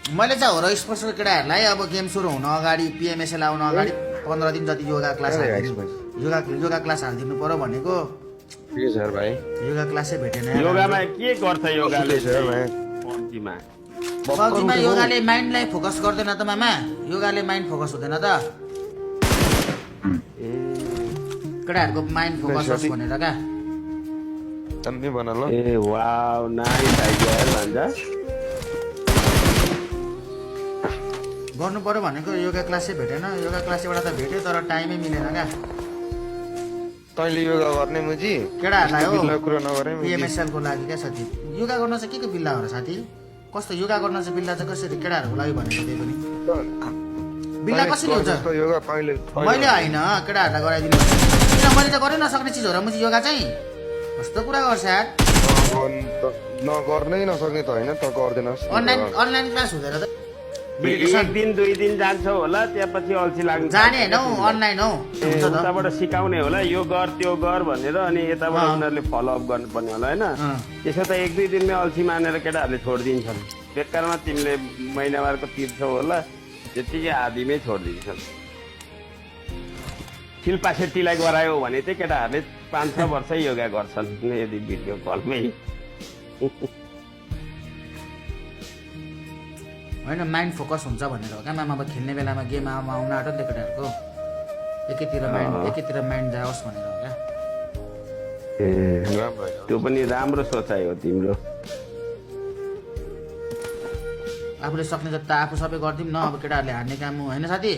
मैले चाहिँ हो र स्पोर्ट्सको केटाहरूलाई अब गेम सुरु हुन अगाडि पिएमएसएल आउन अगाडि 15 दिन जति योगा क्लास योगा क्लास हालिदिनु पर्यो भनेको। के सर भाइ योगा क्लासै भेटेन। योगामा के गर्छ योगाले सर पब्जीमा योगाले माइन्डलाई फोकस गर्दैन त मामा। योगाले माइन्ड फोकस हुँदैन त। केटाहरूको माइन्ड फोकस होस् भनेर क्या। तम्मी बना लो। ए वाउ नाइस आइडिया भन्छ। गर्नु पर्यो भनेको योगा क्लासै भेटेन। योगा क्लासबाट त भेट्यो तर टाइमै मिलेन क्या। तैँले योगा गर्ने मुजी केटाहरूलाई हो कुरा नगरे पिएमएसएल को लागि क्या साथी। योगा गर्न चाहिँ के बिल्ला हो र साथी? कस्तो योगा गर्न चाहिँ बिल्ला चाहिँ कसरी केटाहरूको लागि भनेको त्यही पनि बिल्ला कसरी हुन्छ? योगा पहिले मैले होइन केटाहरूलाई गराइदिनु किन मैले त गर्नै नसक्ने चिज हो र मुजी योगा चाहिँ। कस्तो कुरा गर्छ यार। नगर्नै नसक्ने त होइन त गर्दैनस्। अनलाइन क्लास हुँदैन त। एक दिन 2 दिन जान्छ होला त्यसपछि अल्छी लाग्छ। जाने हैन हौ अनलाइन हौ। उताबाट सिकाउने होला यो गर त्यो गर भनेर अनि यताबाट उनीहरूले फलोअप गर्नुपर्ने होला होइन। त्यसो त 1-2 दिनमै अल्छी मानेर केटाहरूले छोडिदिन्छन्। बेकारमा तिमीले महिनावारको तिर्छौ होला त्यतिकै आधीमै छोडिदिन्छन्। शिल्पा शेट्टीलाई गरायो भने चाहिँ केटाहरूले 5-6 वर्ष योगा गर्छन् यदि भिडियो कलमै। होइन माइन्ड फोकस हुन्छ भनेर हो क्या मामा। अब खेल्ने बेलामा गेम आउन आँट्यो नि त केटाहरूको। एकै माइन्ड जाओस् भनेर हो क्या। त्यो पनि राम्रो सोचाइ हो तिम्रो। आफूले सक्ने जति त आफू सबै गरिदिउँ न। अब केटाहरूले हार्ने काम होइन साथी।